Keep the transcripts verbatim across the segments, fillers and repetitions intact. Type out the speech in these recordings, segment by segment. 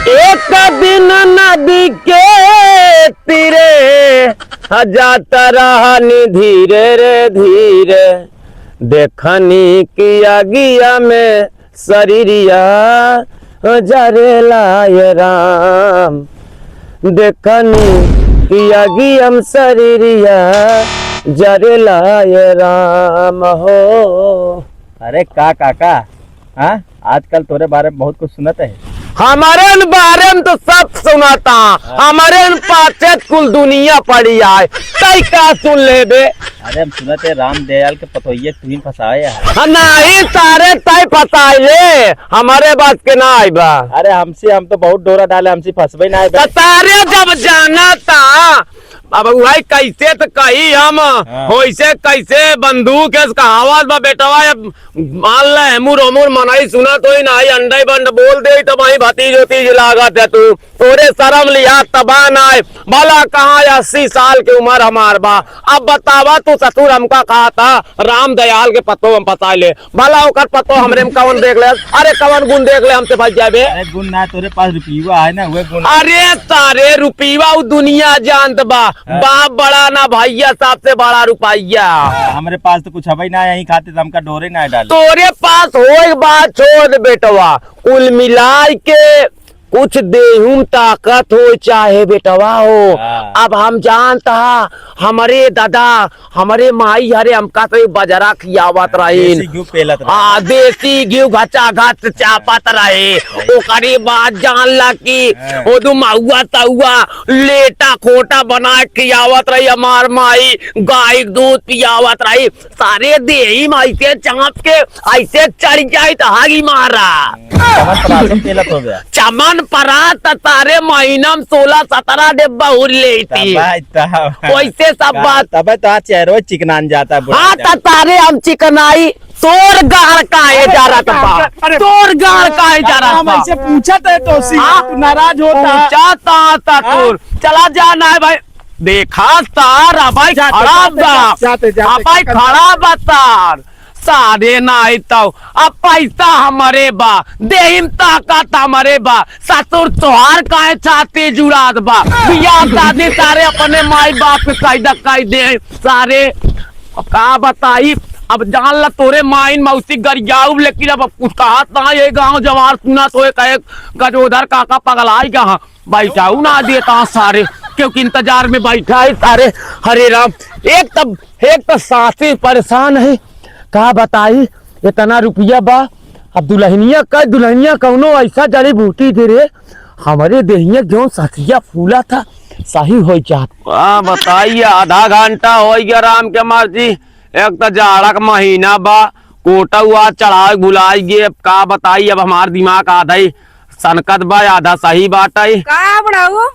एक दिन नदी के तीरे, जात रहनी धीरे रे धीरे, देखनी कि अगिया में शरीरिया जरेला ये राम, देखनी कि अगिया में शरीरिया जरेला ये राम हो। अरे का काका, हाँ, आजकल तोरे बारे में बहुत कुछ सुनत है। हमारे न बारे में तो सब सुनाता, हाँ। हमारे न पाछे कुल दुनिया पड़ी आए, तई का सुन लेबे? अरे हम सुनत है राम दयाल के पतोहिया के तुहिन फंसाए है। हाँ, नहीं सारे तई फंसाए ले, हमारे बात के ना आइबा। अरे हमसे, हम तो बहुत डोरा डाले, हमसे फंसबे ना आइबे। तो सारे जब जाना था, अब वही कैसे तो कही हम, हाँ। वैसे कैसे बंदूक है कहावत बा बेटवा, अब मान ले, मुर मुर मनई सुनत होई ना, ई अंडई बंड बोल दे, तब वही भतीज उतीज लागत है तू। तोरे शर्म लिहाज तबा ना आए। भला कहाँ अस्सी साल के उम्र हमार बा। अब बतावा तू ससुर हमका कहा था, राम दयाल के पतो हम फंसा ले। भला ओकर पतो हमरे में कवन देख ले? अरे कवन गुण देख ले हमसे भाग जाबे? अरे गुण ना, तोरे पास रुपीवा है ना, वह गुण। अरे सारे रुपीवा उ दुनिया जानत बा। हाँ। बाप बड़ा ना भैया, सबसे बड़ा रुपैया। हमरे पास तो कुछ हबे ना, यही खातिर हमका डोरे ना डाले। तोरे पास होए बा, छोड़ दे बेटवा, कुल मिलाए के कुछ देहुम ताकत हो चाहे बेटवा हो। हाँ। अब हम जानता, हमरे दादा, हमरे माई हरे हमका से बजरा खियावत हाँ, रहीन। देसी घी पेलत रहे। हाँ, देसी घी घचा घच चापत रहे। हाँ। ओकरे बाद जान ला कि हाँ। वो दो महुआ तहुआ लेटा खोटा बना के खियावत रही हमार माई, गाय के दूध पियावत रही। सारे देही में ऐसे चाप के ऐसे चढ़ जाए तो हागी मारा। चमन परात पेलत हो गया। चमन परात त सारे महीना में सोलह सतरह डिब्बा उड़ लेती। तब, तब। वैसे सब का-, बात। तबे तो आज चेहरो चिकनान जाता है बुढ़ा हाँ, जाता। त सारे हम चिकनाई, तोर गाड़ काहे अरे, जा रहा था? अरे, तोर गाड़ काहे जा रहा हम था? ऐसे पूछा था तो सी, हाँ? तू नाराज होता। पूछा था, था हाँ? तोर। चला जा ना है भाई। देखा सार, अबई जाते, खड़ा जाते, बा। जाते, जाते, अबई जाते। खड़ा बा सार। सारे नाई तौ, अब पैसा हमरे बा, देहिम ताकत हमरे बा, ससुर तोहार काहे छाती जुड़ात बा? बियाह शादी सारे अपने माई बाप के कैदा कई दे सारे। अब का बताई, अब जान ला तोरे माइन मौसी गरियाऊ, लेकिन अब कुछ कहत ना, ये गाँव जवार सुना तो ये कहे गजोधर काका पगलाई गा। बैठाऊ ना देता सारे, क्योंकि इंतजार में बैठा है सारे। हरे राम, एक तब, एक तो साथी परेशान है, का बताई, इतना रुपया बा। अब दुल्हनिया का, दुल्हनिया कौनो ऐसा जड़ी बूटी दे रे, हमरे देहिया जौन सखिया फूला था, सही हो जात। का बताई, आधा घंटा हो गया राम के मर्जी, एक तो जाड़ा का महीना बा, कोटा हुआ चढ़ावे भुलाई गे। अब का बताई, अब हमार दिमाग आधा ही सनकत बा, आधा सही बाटई। का बुढ़ऊ,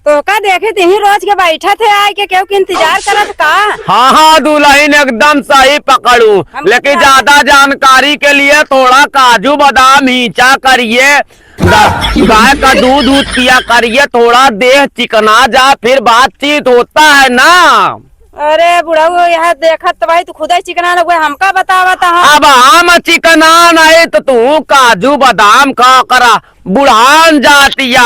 तोका देखे तिही रोज के बैठत है, आए के केहू के इंतजार करत का? हाँ, हाँ, दुल्हन एकदम सही पकड़ू, हम लेकिन का? ज्यादा जानकारी के लिए थोड़ा काजू बादाम हींचा करिए, गा-, गाय का दूध दूध पिया करिए, थोड़ा देह चिकना जा, फिर बातचीत होता है ना। अरे बुढ़ऊ, यह देखत त भाई तू खुदे चिकना लगवे, हमका बतावत हा। अब हम चिकना नहीं तो तू काजू बादाम का करा, बुढ़ान जातिया,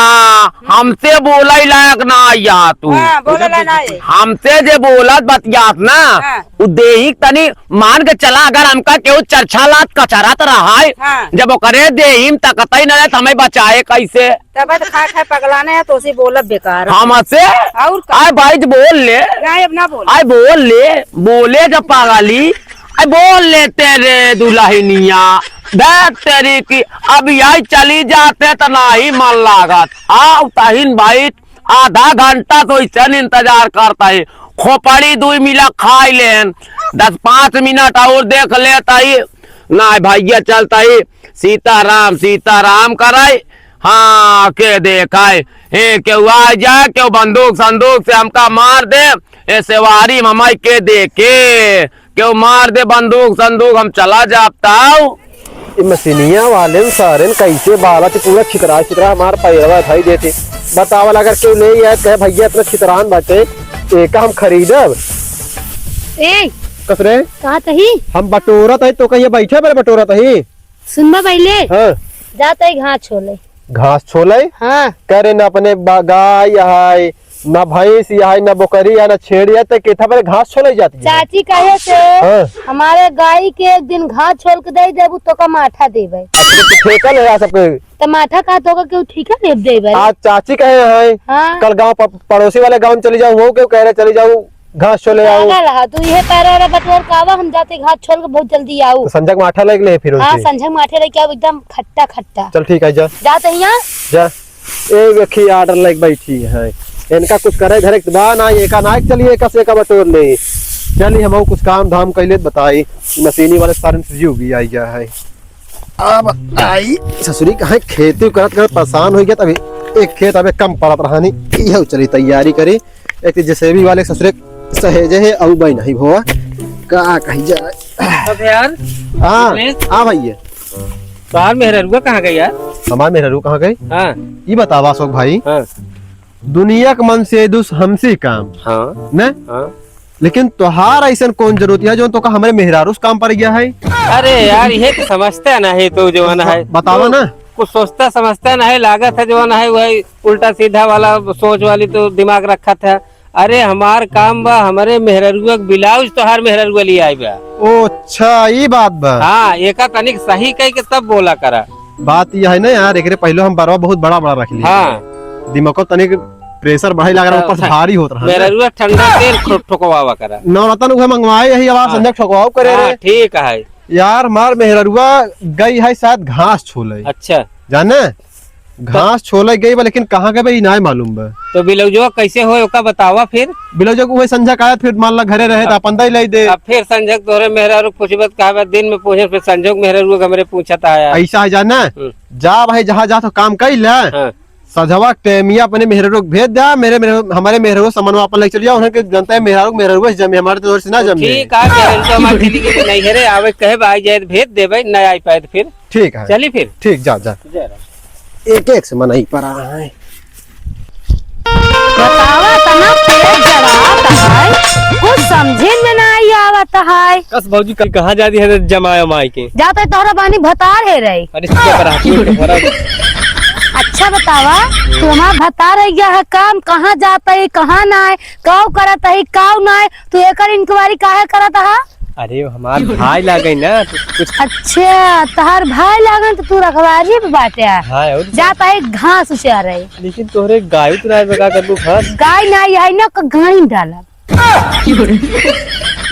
हमसे बोले लायक ना या तू। हाँ, बोले ला ना ये। हमसे जे बोलत बतियात ना, हाँ। उ देही तनी मान के चला, अगर हमका केहू चरछा लात कचरत रहा है, हाँ। जब ओकरे देही में ताकत ही ना रहे, तो हमें बचाए कैसे? तब तो खा खा पगलाने है, तो उसे बोलब बेकार। हमसे? और का? आए भाई, तो बोल ले। नहीं, अब ना बोल। आए बोल ले, बोले जब पागली, आए बोल लेते रे दुल्हनिया। देख तेरी की, अब यही चली जाते तो ना ही मन लागत। हाँ, तहिन भाई, आधा घंटा तो इसे इंतजार करता है। खोपड़ी दुई मिला खाई लेन, दस पाँच मिनट और देख लेता ही। ना भैया, चलता ही सीताराम, सीताराम कराई। हाँ, के देखाए, हे, केहू आ जाए, केहू बंदूक संदूक से हमका मार दे, ए सेवारी में हमाई के देखे, केहू मार दे बंदूक संदूक, हम चला जाब ताऊ। ये मशीनिया वाले न सारे न कैसे बाला थे, पूरा छितरा छितरा हमार पैरवा उठाई देते। बतावल, अगर केहू ले आए, कहे, "भैया, इतना छितरान बाटे, एका हम खरीदब।" ए, कस रे? कहा तही? हम बटोरत है, तो कहिए बैठे बरे बटोरत है। सुनबा पहिले? हाँ। जा तई घास छोले। घास छोले? हाँ। करे ना अपने बा-, गाय है, ना भैंस है, ना बोकरी है, ना छेड़ी है, तो केथा पर घास छोले जाती है? चाची कहे से हाँ। हमारे गाय के एक दिन घास छोल के दे देबू तो का माठा देबे। अच्छा, तो ठेका ले रहा सबके। तो माठा का तो का केहू ठीका ले देबे? आज चाची कहे हैं, हाँ। कल गाँव प-, पड़ोसी वाले गाँव में चली जाऊ, वो केहू कह रहे चली जाऊ, घास छोले आओ। पागल हा तू, इहे पैरा वैरा बटोर के आवा, हम जाते घास छोल के बहुत जल्दी आऊ। तो संझक माठा लेके ले फिर हाँ, उनसे। संझक माठे लेके आऊ, एकदम खट्टा खट्टा। चल ठीक है, जा। जा तो हियाँ। जा। ए, देखी order लेके बैठी है। इनका कुछ करे धरे के बा ना, एका ना चलिए, एका से एका बटोर ले। चली हम कुछ काम धाम कैले बताई, मशीनी वाले सारे से जीव भी आई गया है। अब आई ससुरी कहाँ खेती करत करत परेशान हो गया, तभी एक खेत अबे कम पड़त रहानी, यहू चली तैयारी करी। एक तो जेसीबी वाले ससुरे सहेजे है, अउ बई नहीं भवा, का कही जाए। अब यार, हाँ, विमलेश? हाँ भैया। तोहार मेहररुआ कहाँ गई यार? हमार मेहररुआ कहाँ गई? हाँ। ई बतावा अशोक भाई, हाँ। दुनिया के मन से दुस हमसे काम, हाँ। न? हाँ। लेकिन तोहार ऐसन कौन जरूरत है जो तोका हमरे मेहरारू से काम पड़ गया है? अरे यार, ये तो समझता नहीं तू जवन है। बतावा तू ना। कुछ सोचता समझता नहीं, लागत है जवन है वही उल्टा सीधा वाला सोच वाली तो दिमाग रखत है। अरे हमार काम बा, हमरे मेहररुआ के ब्लाउज तोहार मेहररुआ ले आई बा। ओ अच्छा, ई बात बा। हाँ, एका तनिक सही कह के तब बोला करा। बात यह है ना यार, एकरे पहले हम बरवा बहुत बड़ा बड़ा रख लिया। हाँ। दिमाग को तनिक pressure बढ़ाई लग रहा, ऊपर से हाँ। भारी होत रहा ना। मेहररुआ ठंडा तेल ठो-, ठोकवावा करा। नवरत्न उहे मंगवाए यही आवाज हाँ। संजय ठोकवाओ करे हाँ, रे। ठीक है। यार, मार मेहररुआ गई है शायद घास छोले। अच्छा। जाने? घास छोले गई बा, लेकिन कहाँ गई बा, ई नाय मालूम बा। तो ब्लाउजवा कैसे होए, ओका बतावा फिर। ब्लाउजवा के उहे संझा का आयत, फिर मान ला घरे रहे, तो अपन दाई लाई दे। अब फिर संझा के तोहरे मेहरारू के पूछबे, तो कहबे, दिन में पूछे, फिर संझा के मेहरारू के हमरे पूछत आया। ऐसा है जाना, हम्म। जा भाई, जहाँ जा तो काम कर ले। हाँ। सझवा के टेमिया अपने मेहरारू के भेज दे, मेरे, मेरे, हमारे मेहरारू समनवा अपन लेके चल जाओ, उन्हें के जनता है मेहरारू, मेहरारू से जमे, हमारे तो से ना तो जमे। ठीक है, मेहरारू तो हमारे चली गई, नहीं है रे, आवे कहे, आई जाए तो भेज देबे, नहीं आई पाए तो फिर। ठीक है। चली फिर। ठीक, जा, जा। जा रहा। एक एक से मनई पर आ है। बतावा, तना पेट जरात है, कुछ समझे में ना आई आवत है। कस भौजी, कल कहाँ जाती है जमाय माई के? जाते तोहरा बानी भतार है रही। अरे, चुप रहा, चुप रहा। अच्छा बतावा, तू हमार भतार है, यह काम कहाँ जाता है, कहाँ ना है, काऊ करत है, काऊ ना है, तू एकर inquiry काहे करत है? अरे, वो हमार भाई लागई ना, तो कुछ अच्छा, तहार भाई लागन तो तू रखवारी पे बाटे। हाँ, और जात है घास उचारे। लेकिन तोहरे गाय तो ना बका करबू घास। गाय ना आई ना, क-, घानी डालब।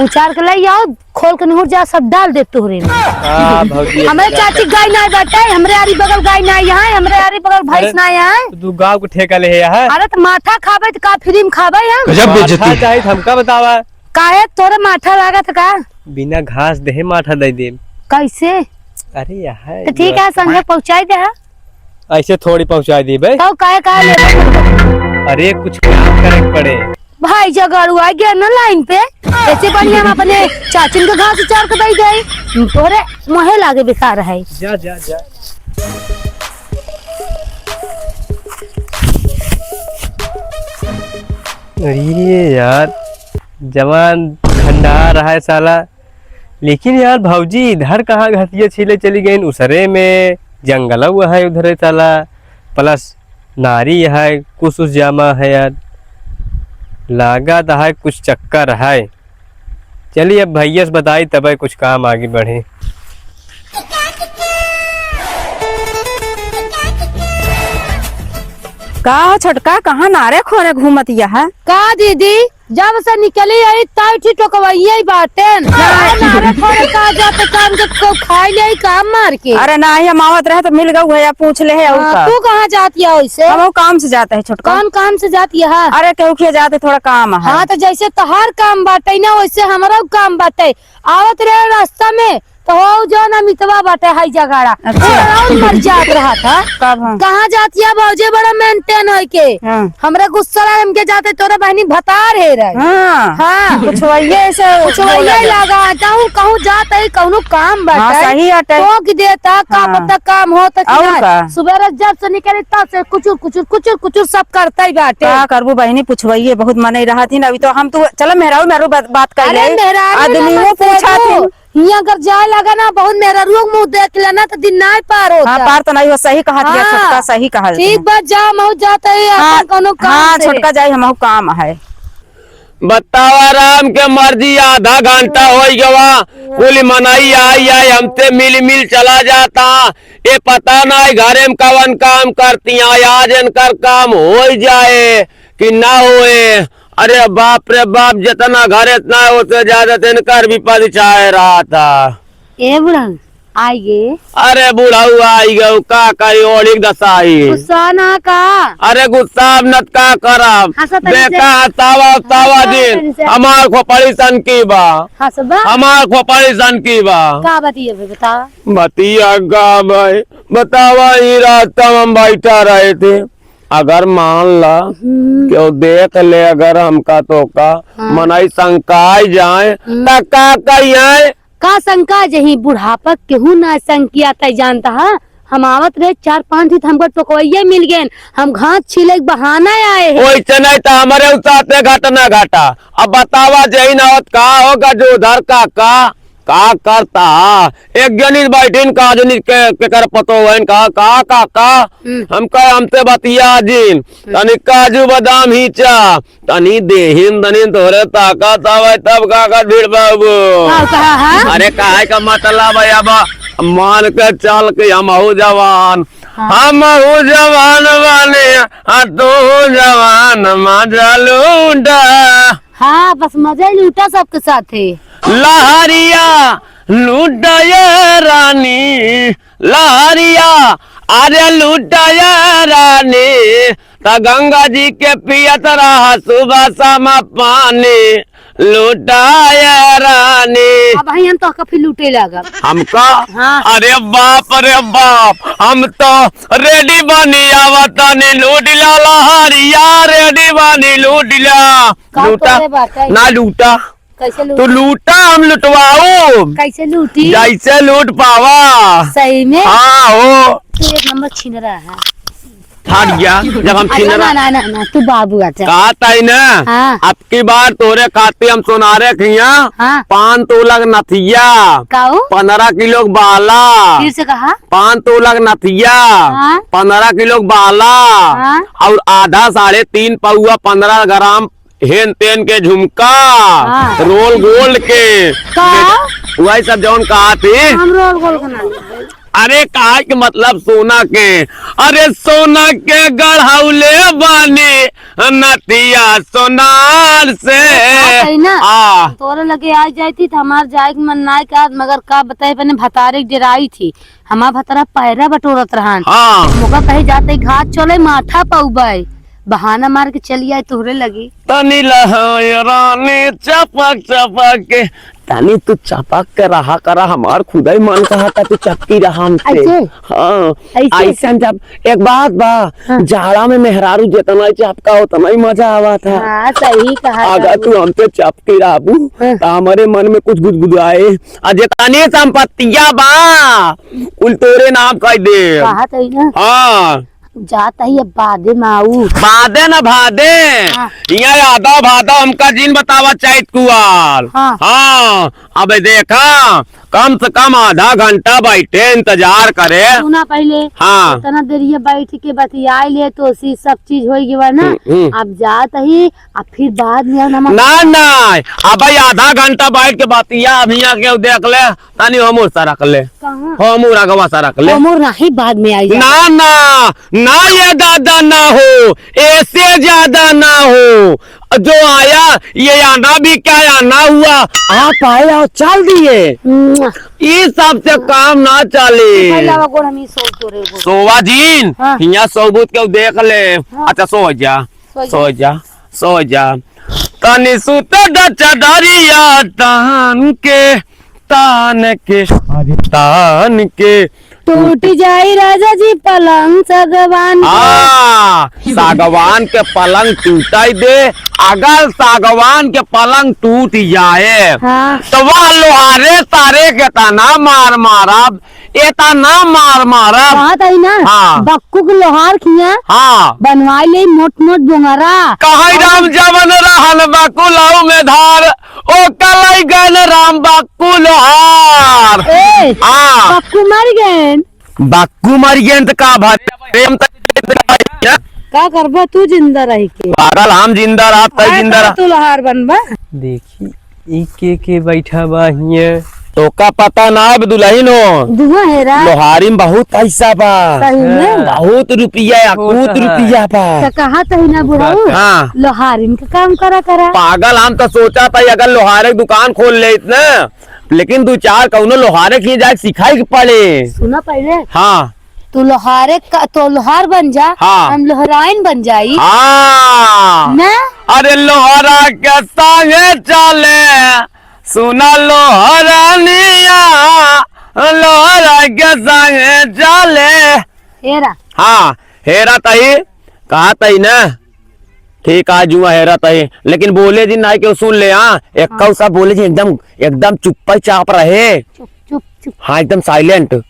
उचार के लाई आओ, खोल के निहुर जा, सब डाल दे तोहरे में। हाँ, भौजी, हमरे एकदम। चाची गाय ना बाटे, हमरे आरी बगल गाय ना आई है, हमरे आरी बगल भैंस अरे, ना आई है। तू गाँव को ठेका ले है यहाँ। अरे तो माठा खाबे तो का free में खाबे हम? गजब बेइज्जती। माठा चाही तो हमका बतावा। काहे तोरे माठा लागत का? बिना घास देहे माठा दे देब। कैसे? अरे यहाँ तो ठीक है, संगे पहुँचाई दे। ऐसे थोड़ी पहुँचाई देबे। तो काहे, काहे लेबे? अरे कुछ काम करे के पड़े। भाई जगड़ू आ गया ना line पे, ऐसे बढ़िया हम अपने चाचिन के घास उचार के दे दे। तोरे मोहे लागे बेकार है। जा, जा, जा। अरे यार, जवान खंडा रहा है साला। लेकिन यार भौजी इधर कहाँ घसिया छीले चली गईन? उसरे में जंगल हुआ है उधरे साला, plus नारी है, कुछ उस जामा है यार। लागत है कुछ चक्कर है। चलिए अब भैया से बताई तब कुछ काम आगे बढ़े। का हो छोटका, कहाँ नारे खोरे घूमत यह? का दीदी, जब से निकली आई तब ठीक टोकवैया ही बाटेन। नारे खोरे का जाते काम के को खाई ले काम मार के। अरे नाही, हम आवत रहे तो मिल गऊ है, पूछ ले है और हाँ, का? तू कहाँ जाती है वैसे? हम वो काम से जाते हैं छोटका। कौन काम से जाती है? अरे केहू के जाते, थोड़ा काम है। हाँ, तो जैसे तोहार काम बाटे ना, वैसे हमरो काम बाटे। आवत रहे रास्ता में, तो हो जौन अमितवा बाटे हाई जगाड़ा, अच्छा। वो राउंड मर जात रहा था। कब हम? कहाँ जातिया भौजी बड़ा maintain होई के? हाँ। हमरा गुस्सा लगा, हमके जाते तोरे बहनी भतार है रहे। हाँ। हाँ। कुछ वही ऐसे कुछ वही बोला जाए। लगा, कहूँ, कहूँ जात है, कहूँ काम हाँ, बाटे। सही बाटे। टोक देता, का हाँ। पता काम होता कि और ना। का? सुबह जब से निकले तब से कुचुर, कुचुर, कुचुर, कुचुर सब करता ही बाटे। का करबू बहनी, पुछवइये बहुत मनई रहत हिन। अभी तो हम तू, चलो मेहरारू, मेहरारू बात, बात कर अरे ले। मेहरारू आदमी ना वो मत पूछा करो। थी। हियाँ अगर जाए लगा ना, बहुत मेहरारुओ के मुँह देख लेना, तो दिन नाहीं पार होता। हाँ, पार तो नाहीं हो, सही कहा दिया हाँ। छोटका, सही कहा ठीक दिया। बा, जा, महू जात है, हाँ, अपन कौनो काम हाँ, से। छोटका जाई, हमहू काम है। बतावा, राम के मर्जी, आधा घंटा होइ गवा, कुल मनई आई आई हमसे मिल मिल चला जाता। ये पता नाहीं घरे में कवन काम करती हैं, आज इनकर काम होइ जाए कि ना होए। अरे बाप रे बाप, जितना घरे इतना, ओसे ज्यादा तो इनकर भी परिचाए रहता। ए बुढ़ऊ, आइगे। अरे बुढ़ऊ आइगे, का करी, ओढ़ी के दसाई। गुस्सा ना का? अरे गुस्सा अब न त का करब। हंसत हंसत। देखा, तावा, तावा हंसत जिन, हंसत। हमार खोपड़ी सनकी बा। हंसबा? हमार खोपड़ी सनकी बा। का बतिया बे, बतावा। बतिया का भाई, बतावा, ई रास्ता में हम बैठा रहे थे। अगर मान ला, हम्म। केहू देख ले अगर हमका तो का, हाँ। मनई संकाई जाए, हम्म। त का कहिए? का संका जही बुढ़ापा केहू ना संकिया तय जानता हा? हम आवत रहे चार पांच दिन त हमका टोकवैया मिल गए, हम घास छीले के बहाना आए हैं। ओइसे नहीं त हमरे उ साथे घटना घटा। अब बतावा जही ना होत का होगा जो उधर का, का, का करता हा? एक जनी बैठिन का जनी के, के कर पतो हइन का, का, का, का? हम्म। हम कहे हमसे बतिया जिन, हम्म। तनी काजू बादाम हिचा, तनी देहिन दनिन तोहरे ताकत आवे तब का कर भीड़ बाबू। का कहा है? अरे काहे का मतलब है अब मान के चल के हमहू जवान, हाँ। हमहू जवान बानी, आ तू जवान मजा लूटा। हाँ, बस मजा ही लूटा सबके साथे। लहरिया लूटा ये रानी, लहरिया अरे लूटा ये रानी, त गंगा जी के पियत रहा सुबह शाम पानी, लूटा ये रानी। अब भाई हम तो फिर लूटे लागब। हमका? हाँ। अरे बाप रे बाप, हम तो रेडी बानी, आवतानी लूट ला लहरिया, रेडी बानी लूट ला। का लूटा? तोरे बाटे? ना लूटा। कैसे लूट? तू लूटा, हम लुटवाऊ। कैसे लूटी? जैसे लूट पावा। सही में? हाँ हो। तू एक नंबर छिनरा है। हट गया, जब हम अच्छा, छिनरा। ना, ना, ना, ना, तू बाबू अच्छा। कहा ताई ना, हाँ। अब की बार तोरे खातिर हम सोनारे खिया, हाँ। पान तोला के नथिया, काऊ? पन्द्रह किलो के बाला, फिर से कहा। पान तोला के नथिया, हाँ। पन्द्रह किलो के बाला, हाँ। और आधा साढ़े तीन पौआ पन्द्रह ग्राम हेन तेन के झुमका, हाँ। रोल गोल्ड के, का? वही सब जौन कहा थी। हम रोल गोल्ड के ना लेबे। अरे कहा के मतलब सोना के, अरे सोना के गढ़ौले बानी नथिया सोनार से। हाँ, सही ना? हाँ। तोरे लगे आ जाती तो हमार जाए के मन ना का, मगर का बताए, अपने भतारे के डेराई थी। हमार भतरा पैरा बटोरत रहन। हाँ। मोका कहे जाते घाट चले माठा पउबे। बहाना मार के चली आए तोहरे लगी। तनी लहाय रानी चपक चपक के, तनी तू चपक के रहा करा, हमार खुदई मन कहा था तू चपकी रहा हमसे। ऐसे? हाँ। ऐसे? ऐसन जब एक बात बा, हाँ। जाड़ा में मेहरारू जितना ही चपका उतना ही मजा आवा था। हाँ, सही कहा अगर था। तू हमसे चपकी रहबू, हाँ। तो हमारे मन में कुछ गुदगुदाए। आ जितनी संपत्तिया बा, कुल तोरे नाम कह दे। कहा तही ना। हाँ। जात ही अब बादे में आऊ। बादे न भादे। हाँ। यहाँ यादव भादव हमका जिन बतावा चैत कुआर। हाँ। हाँ, अब देखा, कम से कम आधा घंटा बैठे इंतजार करे। सुना पहले। हाँ। इतना देर ये बैठ के बतियाए ले तो सी सब चीज हो गई बा ना। हम्म, हम्म। अब जात ही, अब फिर बाद में आऊ ना। ना, ना, अब भाई आधा घंटा बैठ के बतिया, अब यहाँ के देख ले। तनी हमूर सरक ले। कहाँ? हमूर अगवा सरक ले। हमूर नाही, बाद में आई जा। ना, ना, ना ये दादा ना हो, ऐसे ज्यादा ना हो। जो आया, ये आना भी क्या आना हुआ, आप आए और चल दिए। मुआ। ये सबसे काम ना चले। भाई लावा गोड़, हम ही सो तो रे गोड़। सोवा जीन, हाँ। हियाँ सोबूत के देख ले। हाँ। अच्छा, सो जा। सो जा। सो जा, सो जा। तनी सुत द चदरिया तान के, तान के, अरे तान के, टूट जाई राजा जी पलंग सागवान के। हाँ, सागवान के पलंग टूटाई दे। अगर सागवान के पलंग टूट जाए, हाँ। तो वह लोहारे सारे के तना मार मारब, एतना मार मारब। कहत हई ना, हाँ। बक्कू के लोहार खिया हाँ। बनवाई ले मोट मोट बोंगरा। कहई राम जवन रहन बकुलऊ में धार, ओ कलई गन राम बक्कू लोहार। ए, हाँ। बक्कू मर गए। बक्कू मर गए त का भर? प्रेम त का करबा तू जिंदा रह के? पागल, हम जिंदा रह, तै हाँ, जिंदा तो रह। तू लोहार बनबा। देखी, ई के के बैठा बा हियां? तोका पता ना, अब दुल्हन हो। दुआ हेरा। लोहारी में बहुत पैसा बा। सही में? हाँ। बहुत रुपया, बहुत अकूत है। रुपया बा। तो कहा तही ना बुढ़ऊ। हाँ। लोहारिन के काम करा करा। पागल, हम तो सोचा था अगर लोहारे के दुकान खोल लेइत ना, लेकिन दू चार कौनो लोहारे के जाके सिखाई के पड़े। सुना पहले। हाँ। तू लोहारे का, तू लोहार बन जा, हाँ। हम लोहराइन बन जाई। हाँ। ना? अरे लोहरा के संगे चले, सुना लोहरानिया, लोहरा के संगे चले। हेरा। हाँ, हेरा तही, कहा तही ना। ठीक, आज जुआ हेरा तही, लेकिन बोले जिन नाई केहू सुन ले, हाँ। एक हाँ। सब बोले जिन एकदम, एकदम चुप्पा चाप रहे। चुप, चुप, चुप। हाँ, एकदम silent।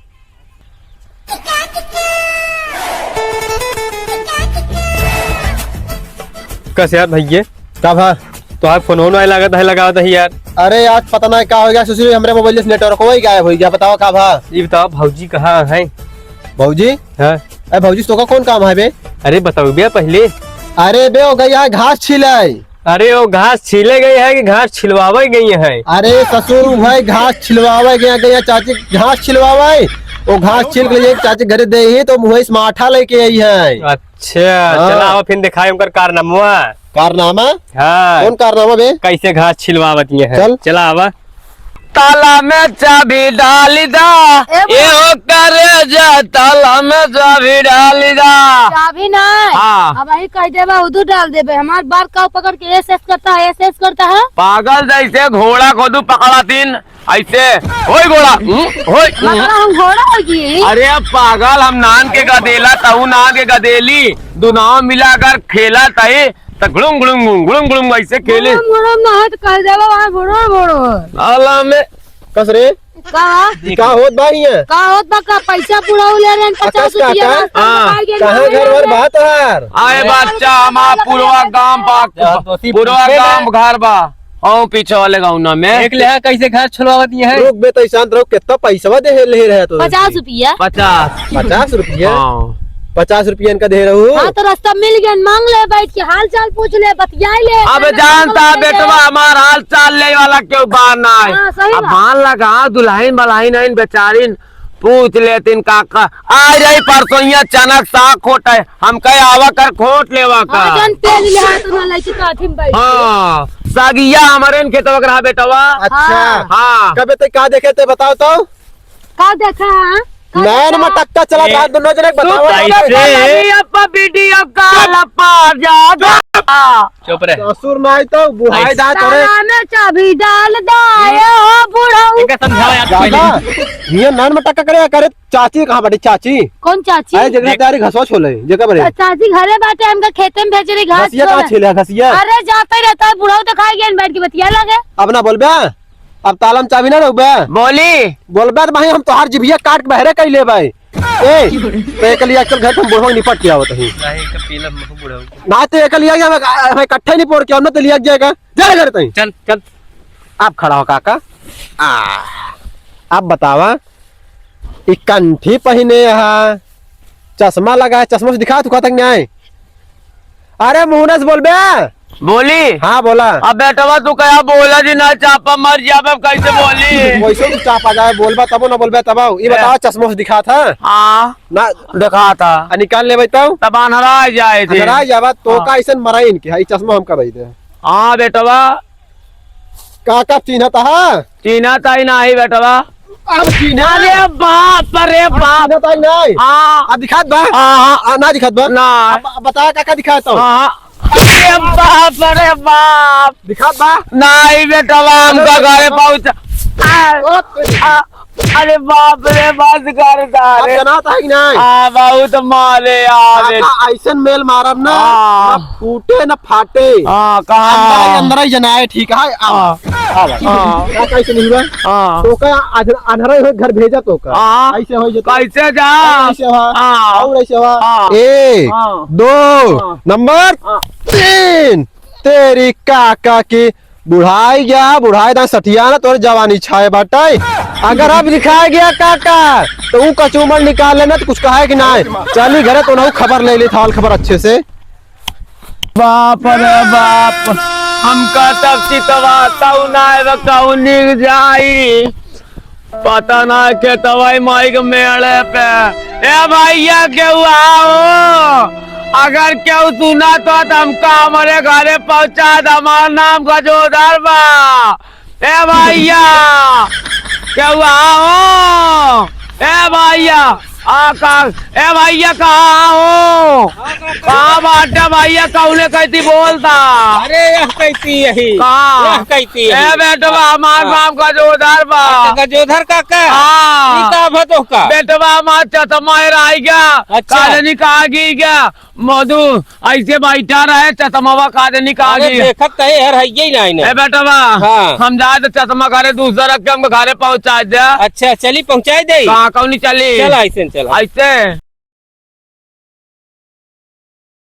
कस यार भैया, का भा? तोहार फोन आए लागत है, लगावत है यार। अरे आज पता ना का हो गया ससुरी, हमरे मोबाइल से नेटवर्क वही गायब हो गया। बतावा का भा? ये बतावा भौजी कहाँ है? भौजी? हाँ। अरे भौजी, तोका कौन काम है बे? अरे बताओ बे पहले। अरे बे, वो गई है घास छीले। अरे वो घास छीले गई है कि घास छिलवावे गई है? अरे ससुर, वो भाई घास छिलवावे गया, गया चाची घास छिलवावे। वो घास छील के लिए चाची घरे दे ही तो मुँह से माठा लेके आई है। अच्छा, हाँ। चला आवा फिर दिखाई उनकर कारनामा। कारनामा? हाँ। कौन कारनामा बे? कैसे घास छिलवावत ये है? चल। चला आवा। ताला में चाबी डाली दा, ए बा- ए हो करेजा, ताला में चाबी डाली दा। चाबी नहीं। हाँ। अब वही कह देबा, उधर डाल देबे। हमार बार का पकड़ के एस एस करता है, एस एस करता है। पागल जैसे घोड़ा को दू पकड़ातीन, ऐसे, होय घोड़ा, हम्म, होय, हम्म। मतलब हम घोड़ा हो गए? अरे पागल, हम नान के गदेला, तहू नान के गदेली, दुनाव मिलाकर खेला तही, त गुड़ुम, गुड़ुम, गुड़ुम, गुड़ुम, ऐसे खेले। गुड़ुम, गुड़ुम ना है, तो कह देबा वहाँ बुड़ुम, बुड़ुम। साला में। कस रे? का? ई का होत बा हियां? का होत बा का? पैसा बुढ़ऊ ले रहे हैं, पचास रुपया का? हाँ। कहाँ घर वर बा तोहार? आए बच्चा, हमार पुरवा गांव बा, पुरवा गांव घर बा। औ पीछे वाले गाँव ना में। देख ले, हाँ, कैसे घर छुलवावत ये है। रुक बे, तो शांत रहो, कितना पैसवा दे ले रहे तो? पचास रुपया। पचास। पचास रुपया? हाँ। पचास रुपया इनका दे रहू। हाँ, तो रास्ता मिल गया, मांग ले, बैठ के हाल चाल पूछ ले, बतिया ले। अब जानता बेटवा, हमार हाल चाल ले वाला क्यों बार ना है। हाँ, सही अब बात। बान लगा, दुल्हन बलाइन आइन बेचारिन, पूछ लेतिन काका। आ रही परसोइया चनक साग खोट है, हम कहे आवा कर खोट लेवा का। हाँ, जन तेल ले हाथ ना लेके काठी में बैठ। हाँ, सागिया हमारे खेतवा के रहा बेटवा। अच्छा। हाँ। कबे ते का देखे ते बताओ तो? का देखा, हाँ? का नैन देखा? मटक्का चला ए, रहा, दोनों जने तू बताओ। कैसे? अरे, अब वीडियो कॉल पर जा, जा। चुप रह। ससुर नहीं तो बुढ़ाई ऐसे जा तोरे। ताला में चाबी डाल दा, ए हो बुढ़ऊ। इनका समझाओ यार, दादा, पहले। ये नैन मटक्का करे, करे चाची कहाँ बाटी, चाची? कौन चाची? अरे, जेकरा देख। तैयारी घसवा छोले, जेकर बरे। चा-, चाची घरे बाटे, हमका खेते में भेज रही, घास घसिया कहाँ छोले। छीले, घसिया? अरे, जाते रहता है, बुढ़ऊ तो खाए गए, बैठ के बतिया लगे। अब ना बोलबे? अब ताला में चाबी ना रखबे? बोली। बोलबे तो भाई हम तोहार जिभिया काट के बहरे कइ लेबे। ए, तो एक लिया चल घर के बुढ़वा निपट के आवत ही। नहीं, एक पीला मुंह बुढ़ऊ। ना तो एक लिया जा, हमें इकट्ठे नहीं पोड़ के, हमने तो लिया जाएगा। जा घर तई। चल, चल। आप खड़ा हो काका। आ, आप बतावा, ई कंठी पहिने हा, चश्मा लगा है, चश्मा से दिखा, तू कहता नहीं आए। अरे मुहना से बोलबे। बोली। हाँ, बोला। अब बेटवा तू कहा बोला जी ना, चापा मर जाबे, अब कैसे बोली? वैसे तू चापा जाए, बोलबा तबो ना बोलबे तब। ई ए। बतावा, चश्मा से दिखा था? हाँ। ना। दिखा था। आ, निकाल लेबे तब? तब अनहरा जाए थे। अनहरा जाबा तो हाँ। का ऐसन मराइन के, ई चश्मा हम करई दे। हाँ, बेटवा। का, का चिन्हत हा? चिन्हत ही नाही बेटवा। अब चिन्ह। अरे बाप रे बाप। चिन्हत ही नाही। हाँ। आ, दिखात बा? हाँ। आ, ना दिखात बा? ना। अब, अब बता, का, का दिखात हो? हाँ। अरे बाप रे बाप। दिखात बा? नाही बेटवा, हमका अरे घरे पहुँचा। आ, ओ, आ, अरे बाप रे, बस कर अब सारे। जनात है कि नहीं? हाँ, बहुत मारे यार। काका, ऐसन मेल मारब ना, हाँ। ना फूटे ना फाटे। हाँ, कहाँ? अंदर ही, अंदर ही जनाए, ठीक है? हाँ। हाँ भाई। हाँ। काका, ऐसे नहीं हुआ? हाँ। तो का आज अंधरा ही घर भेजा तो का? हाँ। ऐसे हो जाता। कैसे जा? ऐसे हुआ। हाँ। और ऐसे हुआ। हाँ। एक, हाँ। दो, हाँ। नंबर हाँ। तीन। तेरी काका की बुढ़ाई गया, बुढ़ाई दाई सठिया ना, तोर जवानी छाए बाटे। अगर अब लिखाए गया काका, तो ऊ कचूमर निकाल लेना, तो कुछ कहे कि नाहीं। चली घरे, तो ना खबर ले ली, थाल खबर अच्छे से। बाप रे बाप, हमका तब चितवा तऊ ना कौनी जाई। पता ना के तवाई माई के मेड़े पे। ए भैया, केहू आओ, अगर केहू सुना तो हमका हमरे घरे पहुँचा दे। हमार नाम गजोधर बा। ए भैया, केहू आओ। ए भैया, आ का, ए भैया, कहाँ हो? कहाँ बाटे भैया, कौने कैती बोलता? अरे, यह कैती यही। कहाँ? यह कैती यही। ए बेटवा, हमार हाँ। नाम गजोधर बा। अच्छा, गजोधर काका? हाँ। ई का भा तोहका? बेटवा, हमार चश्मा हेराई गया। अच्छा। काजनी कहाँ गिर गया? मधु, ऐसे बैठा रहे, चश्मावा काजनी कहाँ अरे, गिर? देखत तो है, हर हइये ही नहीं, नहीं। ए बेटवा, हाँ। हम जाए तो चश्मा घरे दूसरा रख के हमको घरे पहुँचा दे। अच्छा, चली पहुँचाई दे। कहाँ कौनी चली? चल, ऐसे चल। ऐसे?